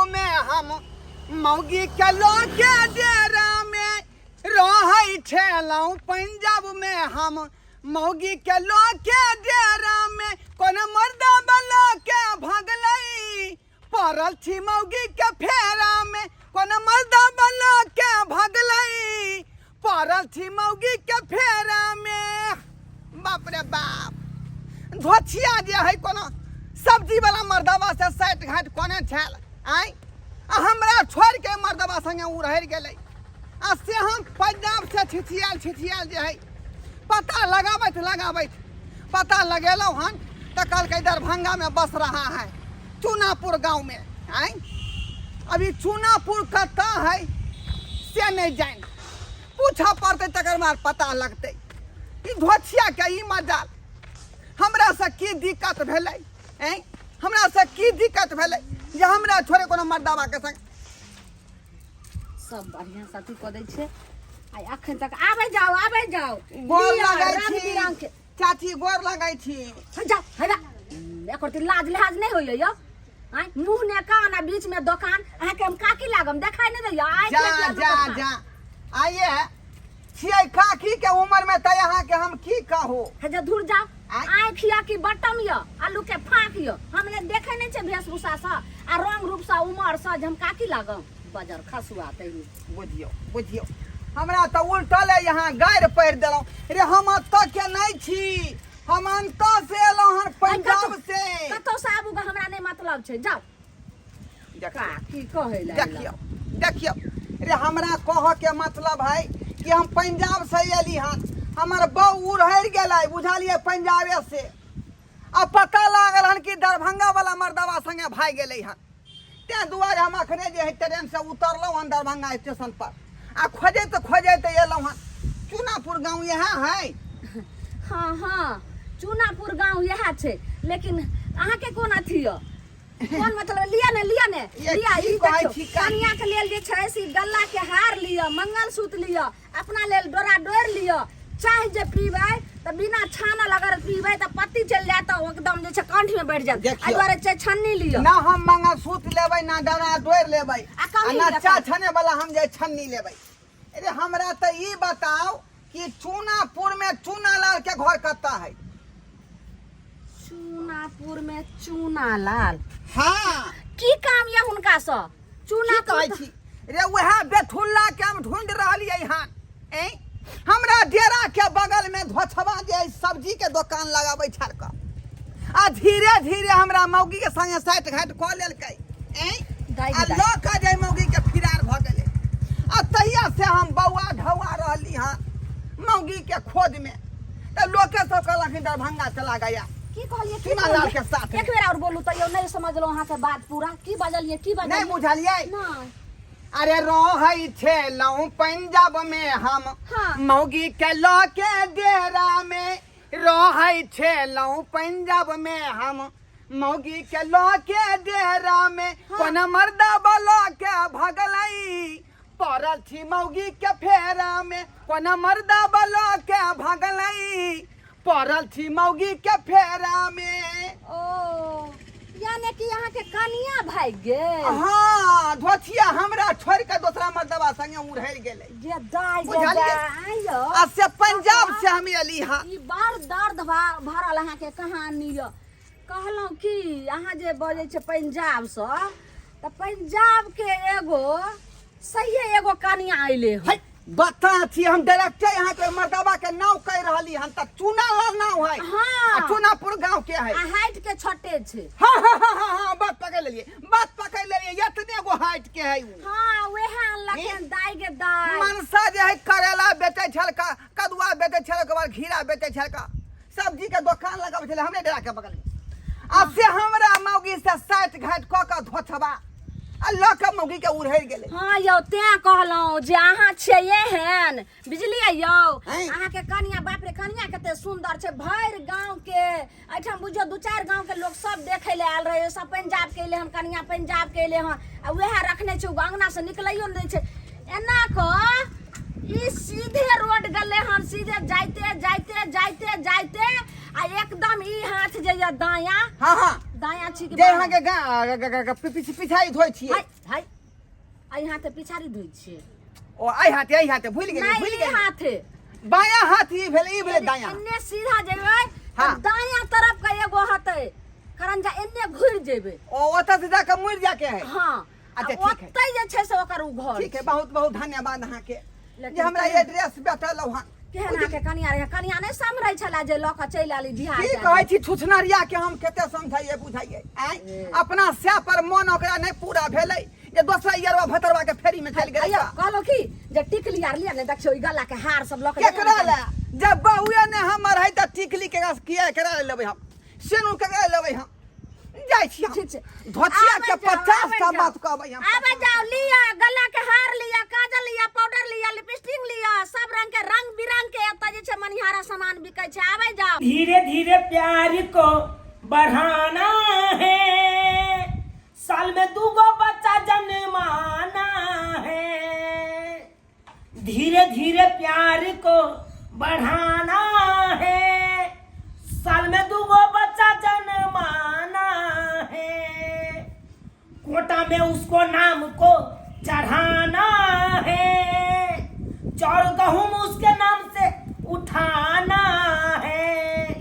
में हम मौगी के लऽ के डेरा में रहै छलहुँ पंजाब में हम मौगी के लऽ के डेरा में कोनो मर्दबा लऽ के भगलै पड़ल छी मौगी के फेरा में कोनो मर्दबा लऽ के भगलै पड़ल छी मौगी के फेरा में। बाप रे बाप, धोछिया जे है कोनो सब्जी वाला मर्दबा से साइट घाट कोने छल आय, आ हमरा छोड़ के मर्दबा संगे उड़हरि गेलै। आ से हम पंजाब से छिछियाल छिछियाल जे है पता लगाबैत लगाबैत पता लगेलहुँ हन तऽ कहलकै दरभंगा में बस रहा है चूनापुर गाँव में। आय, अभी चूनापुर कतऽ है से नहीं जान, पूछऽ पड़तै तकर बाद पता लगतै। ई धोछिया के ई मजाल, हमरा से की दिक्कत भेलै? ऐं, हमरा से की दिक्कत भेलै जे हमरा छोड़े कोनो मर्दाबा के संग? सब बढ़िया से अथी कऽ दै छै। आ अखन तक आबै जाओ, आबै जाओ। गोर लिअ, लगै रंग छी बिरंग के। चाची, गोर लगै छी। हे जाओ, हे जा। एकर तऽ लाज लिहाज नहि होइए यौ। आँय, मुँह ने कान आ बीच में दोकान। अहाँके हम काकी लागम, देखाइ नहि दैया? आइ जा के जा जा, आइए छियै काकी के उम्र में तऽ अहाँके हम की कहू। हे जे धुर जाओ। आँय? आँखि यऽ कि बटम यऽ, आलू के फाँक यऽ? हम ने देखै नहि छै वेशभूषा सँ आ रंग रूप सँ उमर सँ जे हम काकी लागम। बजर खसुआ तैनी। बुझियौ बुझियौ, हमरा तऽ उल्टल यहाँ गारि पढ़ि देलहुँ। रे हम एतऽ के नहि छी, हम अंतऽ से एलहुँ हन पंजाब से। कतौ से आबू ग, हमरा नहि मतलब छै, जाउ। देखियौ। काकी कहै लए देखियौ देखियौ, रे हमरा कहऽ के मतलब है कि हम पंजाब से एली हन, हमर बहू उड़हरि गेलै बुझलियै पंजाबे से, आ पता लागल हन कि दरभंगा वाला मर्दबा संगे भागि गेलै हन। ताहि दुआरे हम अखने जे है ट्रेन से उतरलहुँ हन दरभंगा स्टेशन पर आ खोजैत खोजैत एलहुँ हन। चूनापुर गाँव इएह है? हाँ हाँ, चूनापुर गाँव इएह छै, लेकिन अहाँके कोन अथी यऽ, कोन मतलब? लिअ ने, लिअ ने। ये लिअ, की ई कहै देखियौ, छी काकी? कनिया के लेल जे छै से गल्ला के हार लिअ, मंगलसूत्र लिअ, अपना लेल डोरा डोरि लिअ। चाय जे पीबै तऽ बिना छानल अगर पीबै तऽ पत्ती चलि जायत, तऽ एकदम जे छै कंठ में बैठ जायत। देखियौ। एहि दुआरे चाय छन्नी लिअ। ना हम मंगलसूत्र लेबै, ना डोरा डोरि लेबै, आ कभी आ ना लेबै। चाह छाने वाला हम जे छन्नी लेबै। अरे हमरा तऽ ई बताउ कि चूनापुर में चूनालाल के घर कतऽ है? चूनापुर में चूनालाल? हाँ। की काम यऽ हुनका सँ की चूनापुर? कहै छी रे, वएह बेथुल्ला के हम ढूंढ रहलियै हन। ऐं, हमरा डेरा के बगल में धोछवा जे है सब्जी के दोकान लगाबै छल क, आ धीरे धीरे हमरा मौगी के संगे साटि घाटि कऽ लेलकै। ऐं, दाइ आ दाइ। लऽ कऽ जे मौगी के फिरार भऽ गेलै, आ तहिया से हम बौआ ढौआ रहली हन मौगी के खोज में, तऽ लोके सब कहलखिन दरभंगा चला गया। की कहलियै? की चूनालाल कहलियै? के साथ में। एक बेर और बोलू तैयो, नहि समझलहुँ अहाँके बात पूरा। की बजलियै, की बजलियै? नहि बुझलियै? नहि। अरे रहै छलहुँ पंजाब में हम हाँ। मौगी के लऽ के डेरा में, रहै छलहुँ पंजाब में हम मौगी के लऽ के डेरा में, हाँ। कोनो मर्दबा लऽ के भगलै, पड़ल छी मौगी के फेरा में, कोनो मर्दबा लऽ के भगलै, पड़ल छी मौगी के फेरा में। ओ यानी कि अहाँके कनिया भागि गेल? हाँ, धोछिया हमरा छोड़ के दोसरा मर्दबा संगे उड़हरि गेलै। जे दाइ जे बुझलियै? दाइ यौ। आ से पंजाब से हम एली हँ। ई बड़ दर्द भरल अहाँके कहानी यऽ। कहलहुँ कि अहाँ जे बजै छियै पंजाबसँ, तऽ पंजाबके एगो सहिए एगो कनिया अयलै हँ। है बता छी, हम डायरेक्टे यहाँ के मर्दबा के नाव कह रहली हन, त चूनालाल नाव है। हाँ। आ चूनापुर गांव के है। आ हाइट के छोटे छै। हाँ हाँ हाँ हाँ हाँ, बात पकड़ लेलिए, बात पकड़ लेलिए, एतने गो हाइट के है उ। हाँ, वएह अनलक हन दाई के दाई। मनसा जे है करेला बेचै छलका, कदुआ बेचै छल, ओकर बाद घीरा बेचै छलका, सब्जी के दोकान लगाबै छलै हमरे डेरा के बगल में। आ से हमरा मौगी से साटि घाटि कऽ कऽ धोछबा आ लऽ कऽ मौगी के उड़हरि गेलै। हाँ यौ, तें कहलहुँ जे अहाँ छियै एहन, बुझलियै यौ? हैं? अहाँके कनिया, बाप रे, कनिया कते सुन्दर छै। भरि गाँव के एहिठाम बुझियौ दू चारि गाँव के लोक सब देखै लए आयल रहै, सब पंजाब के एलै हन कनिया, पंजाब के एलै हन। आ वएह रखने छै, ओ अंगना से निकलैयो नहि दै छै। एना कऽ ई सीधे रोड गेलै हन, सीधे जाइते जाइते जाइते जाइते आ एकदम ई हाथ जे यऽ दायाँ, हाँ हाँ। दायाँ छी कि जे बायाँ? अहाँके गा- ग- ग- ग- पी- पिछाड़ी धोइ छियै। हाय हाय, एहि हाथे पिछाड़ी धोइ छियै। ओ एहि हाथे, एहि हाथे भूलि गेलियै। नहि, भूलि ई गेलियै। हाथे। बायाँ हाथ ई भेलै, ई भेलै दायाँ। एन्ने सीधा जेबै हाँ। तऽ दायाँ तरफ के एगो हतै करंजा, एन्ने घुरि जेबै। ओ ओतऽ से जाके मुड़ि जाके है। हाँ। अच्छा, आ ठीक है। ओतै जे छै से ओकर उ घर। ठीक है, बहुत बहुत धन्यवाद अहाँके लेकिन जे हमरा एड्रेस बतेलहुँ हँ। केहन अहाँके कनिया रहै? कनिया नहि सम्हरै छलै जे लऽ कऽ चलि आयली बिहार। की जाके। कहै छी, छुछनरिया के हम कते समझाइए बुझाइए आँय, अपना सै पर मन ओकरा नहि पूरा भेलै जे दोसरा यरवा भतरवा के फेरी में चलि गेलै। अयौ कहलहुँ की जे टिकली आर लिअ ने, देखियौ ई गला के हार सब लऽ कऽ। केकरा ले? जब बहुए ने हमर है तऽ टिकली केकरा किया केकरा ले लेबै हम? सेनु केकरा लेबै हम? जाइ छी हम। ठीक छै। धोतिया के आबै जाउ, 50 आबै टा जाउ। बात कहबै हम। आबै जाउ, लिअ गला के हार, लिअ काजल, लिअ पाउडर, लिअ लिपस्टिक, लिअ सब रंग के, रंग बिरंग के एतऽ जे छै मनिहारा सामान बिकै छै। आबै जाउ। धीरे धीरे प्यार को बढ़ाना है, साल में दूगो बच्चा जन्माना है। धीरे धीरे प्यार को बढ़ाना है, साल में दूगो बच्चा जन्माना है। कोटा में उसको नाम को चढ़ाना है, चाउर गहूम उसके नाम से उठाना है।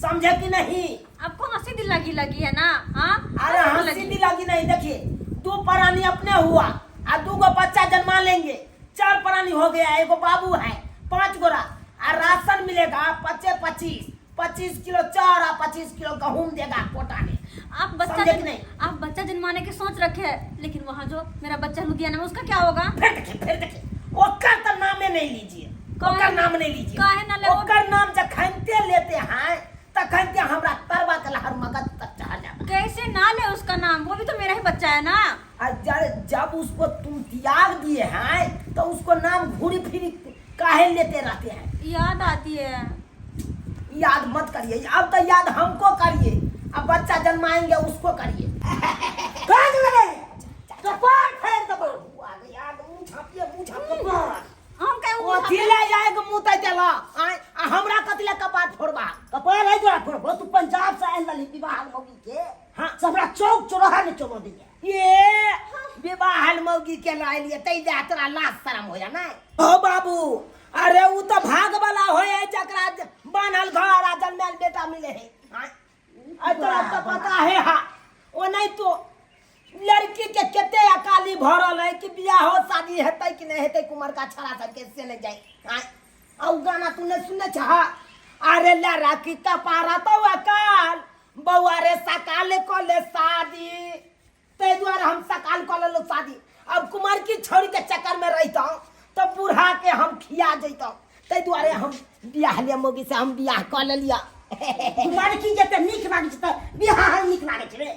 समझे कि नहीं? आपको हंसी दिल लगी लगी है ना? हाँ। अरे हंसी दिल लगी नहीं, देखिए दो प्राणी अपने हुआ आ दू गो बच्चा जन्मा लेंगे, चार प्राणी हो गया, एगो बाबू है, पांच गोरा आ राशन मिलेगा 25 25 किलो चाउर आ 25 किलो गहूम देगा कोटा में। आप बच्चा समझे कि नहीं? आप बच्चा जन्माने की सोच रखे हैं, लेकिन वहाँ जो मेरा बच्चा लुधियाना में उसका क्या होगा? फिर देखिए, फिर देखिए, ओकर तो नामे नहीं लीजिए। काहे? ओकर नाम नहीं लीजिए। काहे ना लेबो? ओकर नाम जखनते लेते हैं तखनते हमरा तरवा के लहर मगज तक चढ़ जाता। कैसे ना ले उसका नाम? वो भी तो मेरा ही बच्चा है ना। आ जब उसको तुम त्याग दिए हैं तो उसको नाम घूरी फिरी काहे लेते रहते हैं? याद आती है। याद मत करिए अब तो, याद हमको करिए, अब बच्चा जन्माएंगे उसको करिए। कपार फेर देबो। याद मुंह झापिए, मुंह झापिए। हम कहीं कथी ले जाएगा मुंह तै देला आय, आ हमरा कथी ले कपार फोड़बा? कपार है तोरा फोड़बो। तू पंजाब से आयल रहली विवाह मौगी के। हाँ। से हमरा चौक चौराहा में चलो दिए। ये विवाह मौगी के लाए लिए तै दे तोरा लाज शरम होया ना? ओ बाबू, अरे उ तो भाग वाला होय है जकरा बान्हल घर आ जन्मेल बेटा मिले है। आय, आ तोरा तो पता है। हाँ, ओ नहीं तो लड़की के कते अकाली भरल है कि बियाह हो शादी हेतै कि नहीं हेतै, कुमार का छड़ा सबके से नहीं जाए। आय, आ उ गाना तू नहीं सुनने छह? अरे लड़की का पारा तो अकाल बउआ रे सकाल कऽ ले शादी। ताहि दुआरे हम सकाल कऽ लेलहुँ शादी। अब कुमार की छोड़ी के चक्कर में रहितहुँ तऽ बूढ़ा के हम खिया जैतहुँ, ताहि दुआरे हम बियाह ले मौगी से हम बियाह कऽ लेलियै। लड़की जते नीक लागै छै तऽ बियाह नीक लागै छै रे।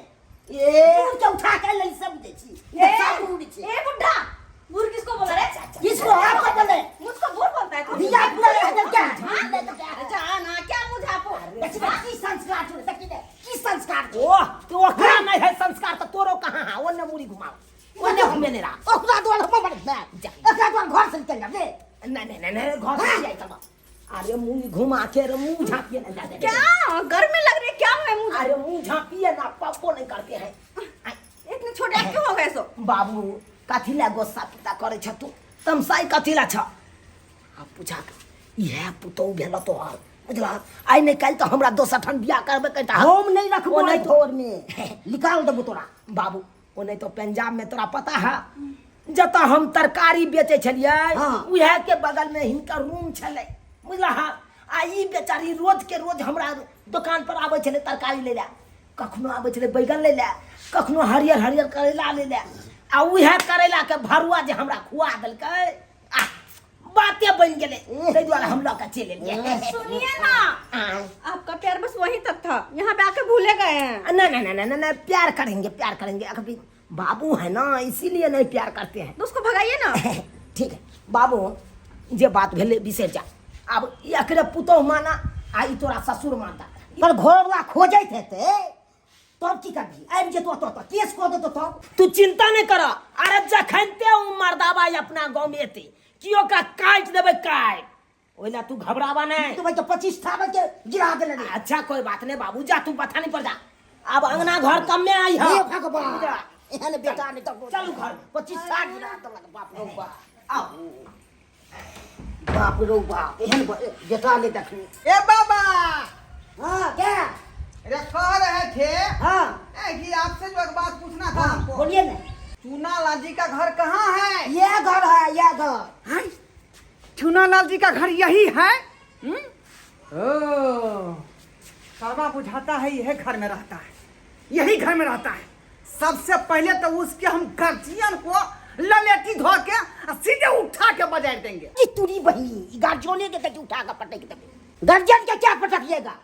ए दूर के उठा के लई सब दै छी। ए, सब बूढ़ छै। ए बुढ़ा, बूढ़ किसको बोला रे? किसको आपको बोले? मुझको बूढ़ बोलता है तू? धिया पुता रह गेल क्या? अच्छा ना क्या मुझे आपको देखी ने की संस्कार छै, देखी ने की संस्कार छै। ओह तो ओकरा नहीं है संस्कार तो तोरो कहाँ है? ओने मुड़ी घुमाओ, ओने घुमे नहीं रहा। ओकरा द्वारा हम बड़ जा। ओकरा द्वारा घर से निकल जाब रे। नहीं नहीं नहीं नहीं, घर से जाए तब। अरे मुंह घुमा के रे, मुंह झाँपिए ना जा। क्या गर्मी लग रही है क्या है मुझे? अरे मुंह झाँपिए ना, पप्पो नहीं करते हैं। आय, इतने छोटे आप क्यों हो गए सो? बाबू कथी ला गुस्सा पिता करे छ तू? तमसाई कथी ला छ? आ पूछा इएह पुतहु भेल तोहर, बुझला? आइ नहि काल्हि तऽ हमरा दोसर ठाम बियाह करबे करता। हम नहीं रखबो। ओ नहीं नहीं घर में निकाल देबो तोरा। बाबू, ओ नहीं तो पंजाब में तोरा पता है जतऽ हम तरकारी बेचै छलियै, हाँ। उएह के बगल में हिनकर रूम छलै, बुझला? हाँ, आ ई बेचारी रोज के रोज हमरा दोकान पर आबै छलै तरकारी लै लए। कखनो आबै छलै बैगन लै लए, कखनो हरियर हरियर करैला लै लए, आ उएह करैला के भरुआ जे हमरा खुआ देलकै, आ बाते बनि गेलै, ताहि दुआरे हम लऽ कऽ चलि एलियै। सुनिए ना, आपका प्यार बस वहीं तक था, यहाँ पे आके भूले गए हैं। नहीं नहीं नहीं नहीं नहीं, प्यार करेंगे, प्यार करेंगे। अभी बाबू है ना, इसीलिए नहीं प्यार करते हैं। तो उसको भगाइए ना। ठीक है बाबू, जे बात भेलै बिसरि जा। आब एकरे पुतोह माना आ ई तोरा ससुर मानता। पर घर वाला खोजैत हेतै तब की करबी? आबि जेतौ ओतऽ तऽ केस कऽ देतौ तब। तू चिंता नहीं कर। अरे जखनते उ मर्दाबा अपना गाँव में एते कि ओकरा काटि देबै, काटि। ओहि ला तू घबराबा नहीं। तो भाई तो 25 ठामे के गिरा देले रे। अच्छा कोई बात नहीं बाबू, जा तू बथानी पर जा। आब अंगना घर कमे आई है। हे भगवान, एहन बेटा नहि तऽ चलू घर। 25 60 गिरा देलक। बाप रौ बाप, आउ बाप रौ बाप, एहन बेटा नहि देखनी। ए बाबा। हाँ, क्या? अरे कह रहे थे ए, कि आपसे जो एक बात पूछना था हमको। बोलिए ना। चूना लाल जी का घर कहाँ है? ये घर है, ये घर। हाँ? चूना लाल जी का घर यही है, हम्म? ओ शर्मा बुझाता है, यह घर में रहता है, यही घर में रहता है। सबसे पहले तो उसके हम गार्जियन को ललेटी धो के आ सीधे उठा के बजा देंगे। की तुरी बहिनी, गार्जियने के कथी उठा के पटक देबै? गार्जियन के क्या पटकिएगा?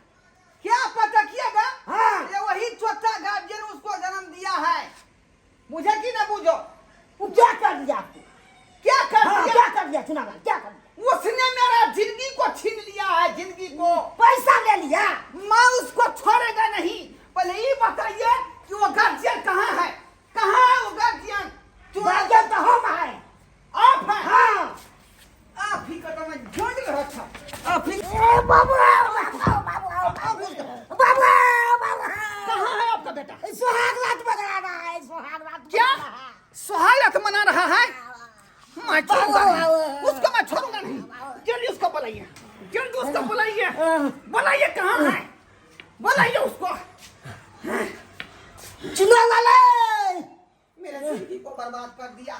क्या पटकिएगा? हाँ। ये वही छोटा गार्जियन उसको जन्म दिया है, मुझे की ना बुझो। वो क्या कर दिया आपको? क्या कर हाँ, दिया? क्या कर दिया चुनाव, क्या कर दिया? उसने मेरा जिंदगी को छीन लिया है, जिंदगी को। पैसा ले लिया। मैं उसको छोड़ेगा नहीं। पहले ये बताइए कि वो गार्जियन कहाँ है, कहाँ है वो गार्जियन? गार्जियन तो हम है। आप हैं? हाँ। आप ही का तो मैं ढूंढ रहा था, आप ही। ए बाबू, बाबू, बाबू, बाबू, बाबू, बाबू। कहाँ है आपका बेटा? सुहाग रात मना रहा है, सुहाग रात। क्या? मना रहा है। सुहाग रात मना रहा है? मैं छोड़ूंगा नहीं उसको, मैं छोड़ूंगा नहीं। जल्दी उसको बुलाइए, जल्दी उसको बुलाइए, बुलाइए, कहाँ है, बुलाइए उसको। चुनाव वाले। मेरे जिंदगी को बर्बाद कर दिया,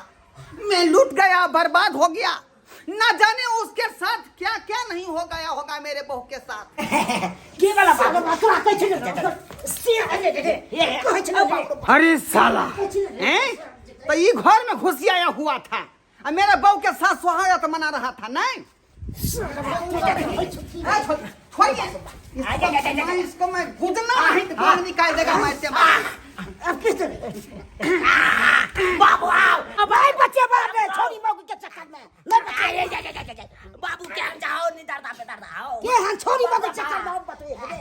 मैं लूट गया, बर्बाद हो गया। ना जाने उसके साथ क्या क्या नहीं हो गया होगा मेरे बहू के साथ। के वाला बात? साला तोरा कहै छै ने से कहै छै ने बाप। अरे साला हैं, तो ये घर में घुस आया हुआ था और मेरे बहू के साथ सुहागरात मना रहा था, नहीं? छोड़िए इसको, मैं इसको मैं गुदना नहीं तो कौन निकाल देगा मैं से बाहर। अब किस बाबू आओ। अब भाई बच्चे बाप रे, छोरी मौगी के चक्कर में नहीं बच्चे। अरे जा जा जा जा बाबू के हम जाओ नहीं डरता पे डरता आओ। के हम छोरी मौगी के चक्कर में हम बतवे रे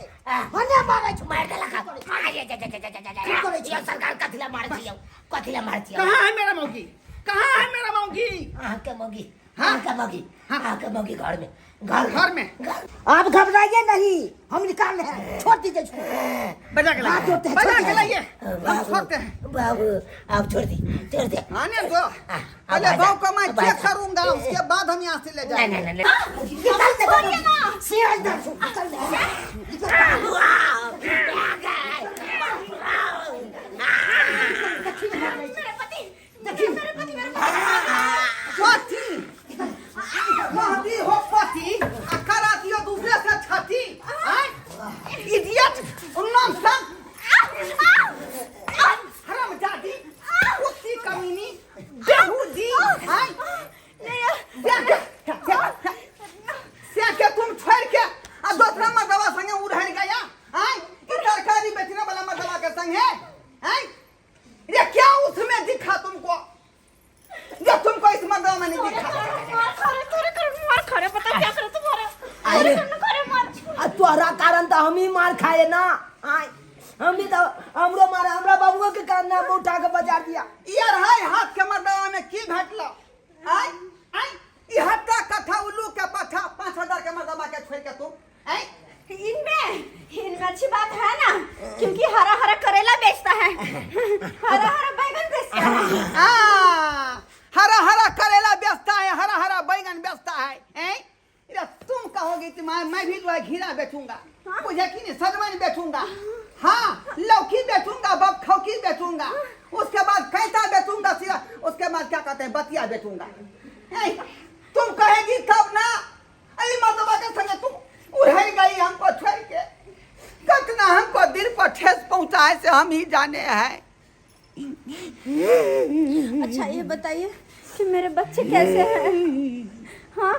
मने मारै छु। मार देलक। अरे जा जा जा जा जा जा। की करै छी? यो सरकार कथिला मारै छियौ, कथिला मारै छियौ? कहाँ है मेरा मौगी, कहाँ है मेरा मौगी? अहाँ के मौगी? हाँ? अहाँ के मौगी? हाँ। अहाँ के मौगी घर में, घर। घर में। आप घबराइए नहीं, हम निकाल रहे हैं, छोड़ दीजिए इसको। बजा के हाथ लाइए। जोड़ते हैं, बजा छोड़ के दीजिए। लाइए, हम छोड़ते हैं। बाबू आप छोड़ दी, छोड़ दे। आने दो। हाँ, पहले अब बहू को मैं अब चेक आजा। करूंगा, उसके बाद हम यहाँ से ले नहीं जाएंगे। नहीं नहीं नहीं। निकाल दे छोड़िए ना सियाज दर से निकाल दे। बाबू आओ। मेरे पति, मेरे पति, मेरे पति। पति कहती हो पति आ कराती हो दूसरे से छाती। इडियट, नॉनसेंस, हरामजादी, कुत्ती, कमीनी, बेहूदी। आय से के तुम छोड़ के आ दूसरा मर्दवा संगे उड़हन गया। आय ई तरकारी बेचने वाला मर्दवा के संग है। आय ये क्या उसमें दिखा तुमको जो तुमको इस मर्दवा में नहीं दिखा? मार खा रहे, तोरे कर मार खा रहे, पता क्या करे तुम्हारे। अरे। करे मार। आ तोहरा कारण तो हम ही मार खाए ना। आय हम भी तो हमरो मारे, हमरा बाबुओ के कारण हम उठा के बजा दिया। यार हाय हाथ के मर्दवा में की भेटलो? आय आय ई हत्ता कथा उल्लू के पठा, 5,000 के मर्दवा के छोड़ के तुम आय। इनमें इनमें अच्छी बात है ना, क्योंकि हरा हरा करेला बेचता है, हरा हरा बैगन बेचता है। आ, हरा हरा करेला बेचता है, हरा हरा बैगन बेचता है, हैं? अरे तुम कहोगे कि मैं भी जो है घीरा बेचूंगा, मुझे की नहीं सजमन बेचूंगा, हाँ लौकी बेचूंगा, बखौकी बेचूंगा, उसके बाद कैता बेचूंगा, सिरा उसके बाद क्या कहते हैं बतिया बेचूंगा, हैं? तुम कहेगी तब ना। अरे मर्दबा के संगे तुम उड़े गई हमको छोड़ के, कितना हमको दिल पर ठेस पहुंचा है से हम ही जाने हैं। अच्छा ये बताइए कि मेरे बच्चे कैसे हैं? हाँ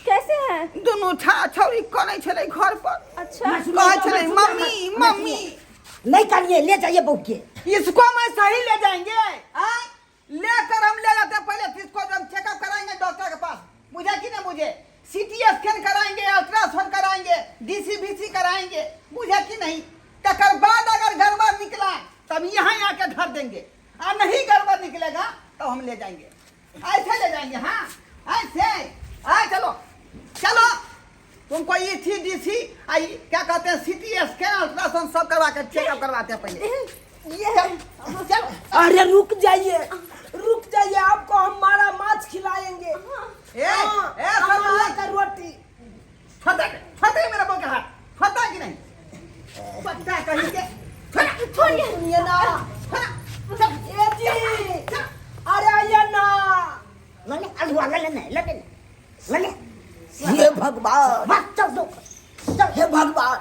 कैसे हैं? दुनू छा छौरी कनै छलै घर पर। अच्छा। कहै छलै मम्मी मम्मी। नहीं करिए, ले जाइए बहू के। इसको मैं सही ले जाएंगे। आय लेकर हम ले जाते हैं पहले इसको हम चेकअप कराएंगे डॉक्टर के पास, मुझे कि ना मुझे सीटी स्कैन कराएंगे, अल्ट्रासाउंड कराएंगे, डीसीबीसी कराएंगे, मुझे कि नहीं। तकर बाद अगर गड़बड़ निकला तब यहाँ आके धर देंगे, और नहीं गड़बड़ निकलेगा तो हम ले जाएंगे, ऐसे ले जाएंगे। हाँ ऐसे आए, चलो चलो। तुमको ई सी डी सी आई क्या कहते हैं, सीटी स्कैन, अल्ट्रासाउंड सब करवा के चेकअप करवाते हैं पहले। ये है। चल चल। अरे रुक जाइए, रुक जाइए, आपको हम मारा माछ खिलाएंगे। ए, हाँ, ए, हमारा सरमन। का रोटी। फटा फटा मेरा बहू के हाथ फटा कि नहीं पता कहीं के छोड़िए। सुनिए ना। छोड़ा, चल। ए जी, अरे आइए ना। लले अलुआ लले ने लले ने लले। हे भगवान। बस चल दो चल। हे भगवान,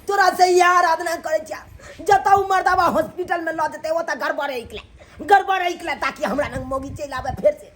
तोरा से ये आराधना करे छा, जतौ मर्दाबा हॉस्पिटल में ल जेतै ओतऽ गड़बड़ इकले, गड़बड़ इकले, ताकि हमरा लग मौगी चलि आबै फेर से।